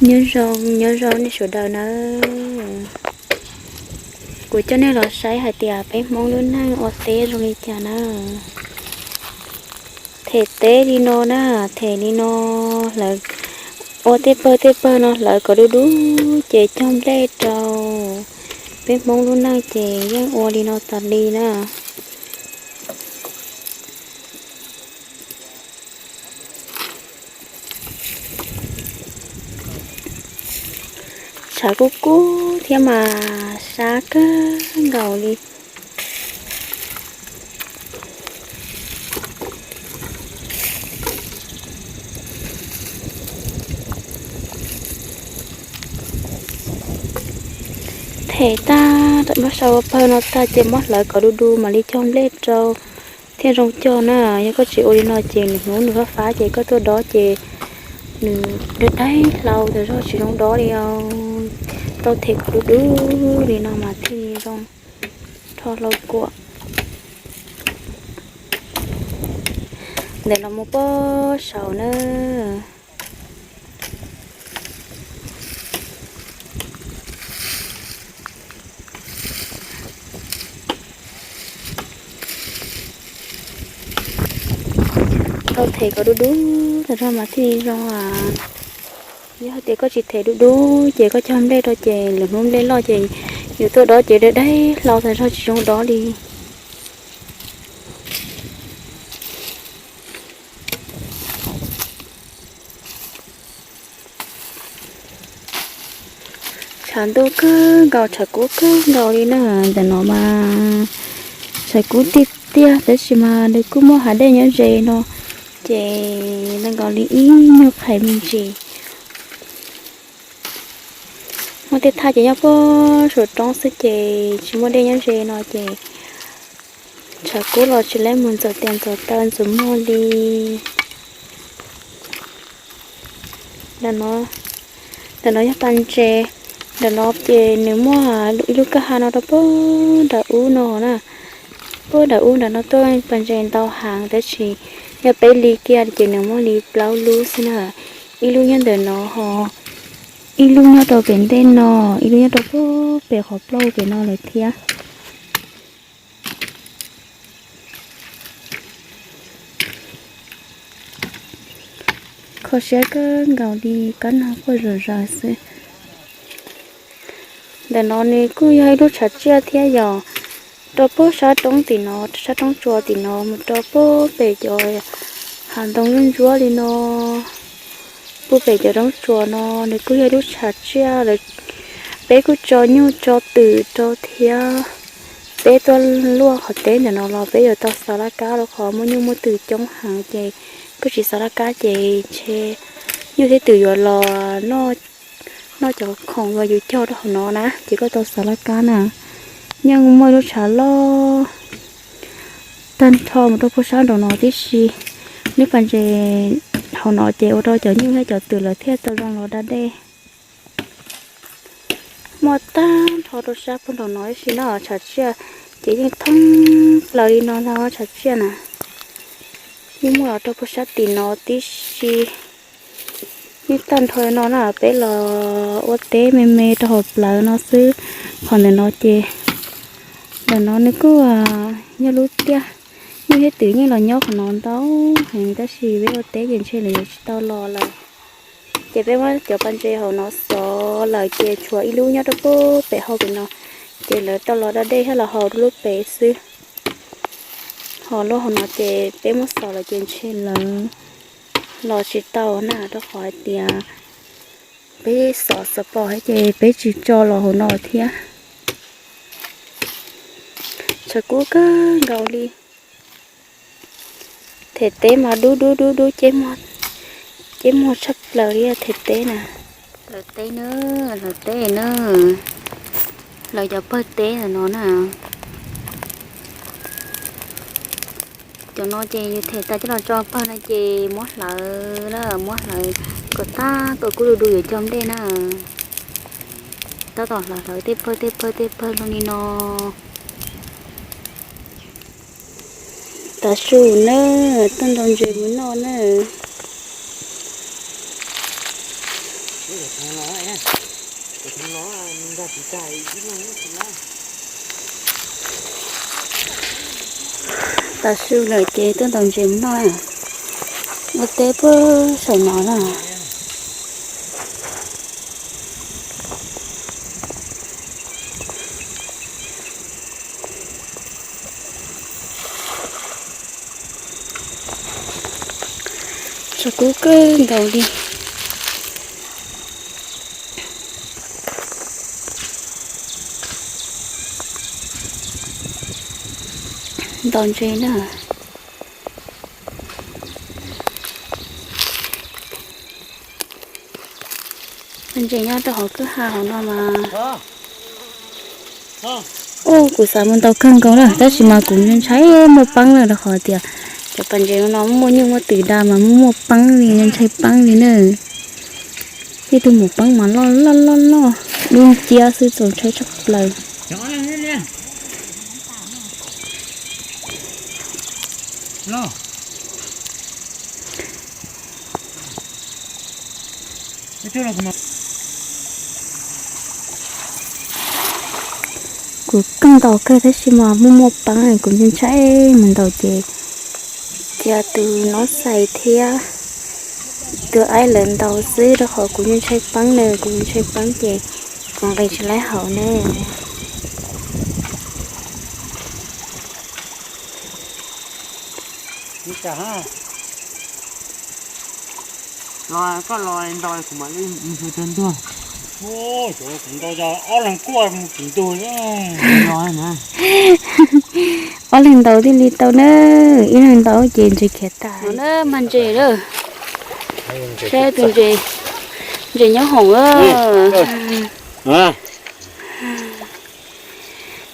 Nyob zoo, nyob zoo nej sawv daws nawb. Kuv coj nej los saib hais tias peb Hmoob lub neej ua teb zoo li cas na. Them teb li no na, them li no, hlawv, ua tej pawg tej pawg no hlawv kom dub dub ces cog nplej rau. Peb Hmoob lub neej ces yeej ua li no tas li na. Tshav kub kub thiab mas sab kawg nkaus li. Them tag muab sau ua pawg no tag ces muab hlawv kom du du mam li cog nplej rau thiaj zoo cog na. Yog koj tsis ua li no ces nws hnub nws fab fab ces koj tuaj dob ces nws daig daig hlau tas zog tsis zoo dob li os. Tau them kom du du li no mas thiaj li zoo rho hlau kuam. Ntawm no mus pob saud na. Tau them kom du du tas zog mas thiaj li zoo. Yog hais tias koj tsis them du du ces koj cog nplej rau ces lwm hnub nplej loj ces yus tuaj dob ces daig daig hlau tas zog tsis zoo dob li. Tshav ntuj kawg nkaus, tshav kub kawg nkaus li na. Ntawm no mas tshav kub tiag tiag tab sis mas nws kuj muaj hav dej nyob ze no ces zoo nkaus li ib nyuag qhais me ntsis. Muaj tej thaj ces nyob puag saum roob xwb ces tsis muaj dej nyob ze no ces tshav kub los tsis lab mus ntxuav tias ntxuav taw ntxuav muag li. Ntawm no yog pas ntses, ntawm no ces nws muaj ib lub kwj ha no rau puag nram ub no na. Puag nram ub nram no tuaj pas ntses ntau heev tab sis yog peb li kiag ces nws muaj li plaub lub xwb na. Ib lub nyob ntawm no ho, ib lub nyob rau pem ntej no, ib lub nyob rau puag pem qhov plaub pem no lawm thiab. Kho siab kawg nkaus li, kab nog quaj zom zaws xwb. Ntawm no nws kuj yog ib lub tshav tsiaj thiab yom. Rau puag sab roob tim no, sab roob tsua tim no mus rau puag pem cov hav ntoo ntsuab ntsuab li no, puag pem cov roob tsua no nws kuj yog ib lub tshav tsiaj lawm. Peb kuj tso nyuj tso twm rau thiab. Peb tuaj luaj qhov teb ntawm no los peb yuav tau xov laj kab rau qhov muaj nyuj muaj twm coob heev ces koj tsis xov laj kab ces ntshe nyuj thiab twm yuav los noj cov khoom uas yus cog rau hauv no na ces koj tau xov laj kab na. Yeej muaj ib lub tshav loj tag nrho mus rau puag sab nraum no tib si. Lub pas ntses hauv no ces ua rau cov nyuj thiab cov twm lawv thiaj tau zoo los da dej. Muaj tag nrho rau sab puag nraum no tib si na, tshav tsiaj ces yeej thoob plaws li no ntag tshav tsiaj na. Yeej muaj los rau puag sab tim no tib si. Yeej tag nrho li no na, peb los ua teb me me rau hauv plawv no xwb. Qhov ntawm no ces, ntawm no nws kuj yog lub tiaj, nyuj thiab twm yeej los nyob qhov no ntau heev tab sis peb ua teb ces ntshe lawv yuav tsis tau los lawm. Ces peb muab cov pas ntses hauv no xov lawm ces tshuav ib lub nyob rau puag pem hauv pem no, ces lawv tau los da dej thiab los haus rau lub pem xwb. Ho lub hauv no ces peb muab xov lawm ces ntshe lawv los tsis tau na, rau qhov hais tias peb xov xov pom ces peb tsis tso los hauv no thiab. Tshav kub kawg nkaus li. Them teb mas dub dub dub dub, ceb muag tshaj plaws li them teb na. Hlawv teb na, hlawv teb na, hlawv cov pawg teb ntawm no na. Cov no ces yus them tas coj los tso pawg no ces muab hlawv na, muab hlawv kom tag kom kub du du yuav cog nplej na. Tab tom hlawv hlawv tej pawg tej pawg tej pawg zoo li no. Tav su na, tuaj ntaus ntses mus noj na. Tav su lawm ces tuaj ntaus ntses noj, ua teb puag saum no na. Tshav kub kawg nkaus li. Ntaus ntses na. Ntses nyob rau hauv kwj ha hauv no mas. Ub, kuv xav mus ntaus kawg nkaus na, tab sis mas kuv ntshai muaj peeb na, rau qhov tias cov pas ntses no muaj nyuj muaj twm da mas muaj peeb li, ntshai peeb li na. Tej tug maum peeb mas loj loj loj loj, dub nciab xwb, txaus ntshai tshaj plaws. Kuv kawg ntaus kawg tab sis mas muaj muaj peeb, kuv ntshai mus ntaus ces cia tus nob xais thiab tus aib lawv ntaus xwb, rau qhov kuv ntshai peeb na, kuv ntshai peeb ces kuv nqis tsis laib hauv na. Los koj los ntaus kuv mam li mus tsaws ntuag. Kuv ntaus ob leeg kuaj mus tsaws ntuag. Ob leeg ntaus thiaj li tau na, ib leeg ntaus ces ntses khiav tas na. Mag ntses lawm, saib tus ntses, ntses nyob hoom.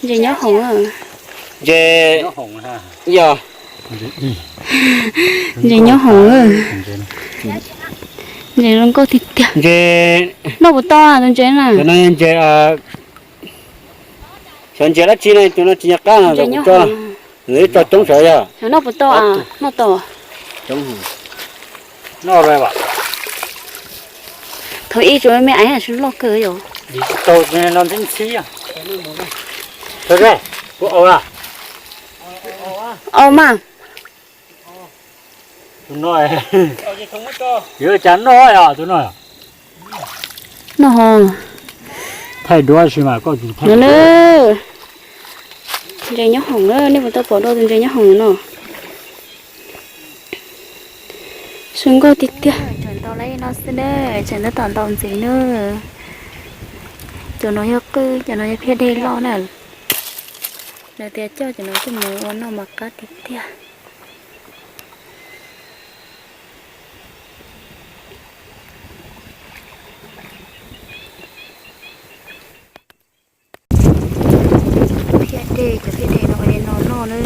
Ntses nyob hoom. Ntses, yog, ntses nyob hoom. Ntses zoo nkauj tiag tiag. Ntses noj puas tau tus ntses na? Ntses, xyov ntses dab tsi ne, cov no tsis nco qab no, tso coob sav yog. Noj puas tau? Noj tau. Noj. Thaum ib tsuas me me aiv, loj kawg yom. Tau no ntxhib ntxhib. Au mas. Tus no yuav cas noj os, tus no. Noj ho. Thaij duab si mas koj tsis thaij. Ntses nyob hoom na, nej puas tau pom dua tus ntses nyob hoom no? Zoo nkauj tiag tiag. Tseem ntaus li no xwb na, tseem tab tom ntaus ntxiv na. Cov no yog qwj, cov no yog phiaj dej loj na. Lawv tias coj cov no tuaj mus ua noj mas qab tiag tiag. Phiaj dej, cov phiaj dej no ua li no noj na.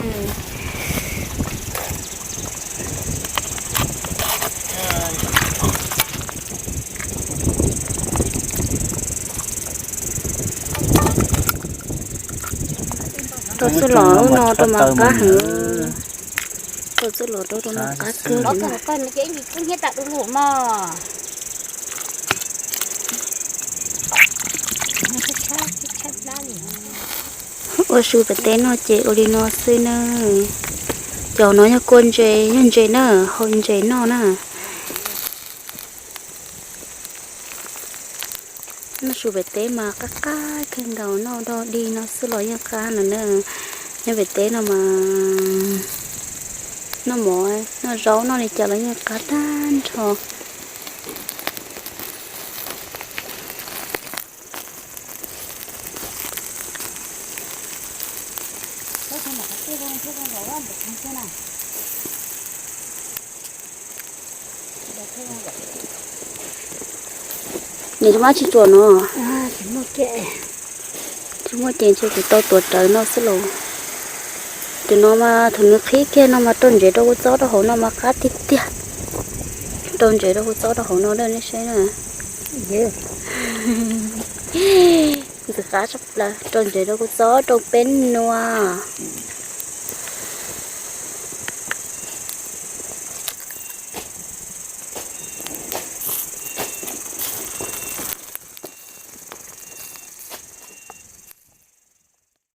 Tau txuj lom no rau mas qab heev. Tau txuj lom rau rau mas qab kawg. Ua su pem teb no ces ua li no xwb na. Cov no yog kua ntses, yog ntses na, hau ntses noj na. Noj su pem teb mas qab qab kawg nkaus, noj dog dig no xwb los yeej qab no na. Nyob pem teb no mas noj mov noj zaub noj li cas los yeej qab tag nrho. Nws tsis muaj tsis tsuas no. Tsis muaj ces ntshe kuv tau tuav rawv no xwb los. Cov no mas thaum nws qhib kiag no mas rau ntsev rau kua txob rau hauv no mas qab tiag tiag. Rau ntsev rau kua txob rau hauv no nej saib na. Ntxim qab tshaj plaws, rau ntsev rau kua txob rau peb nua.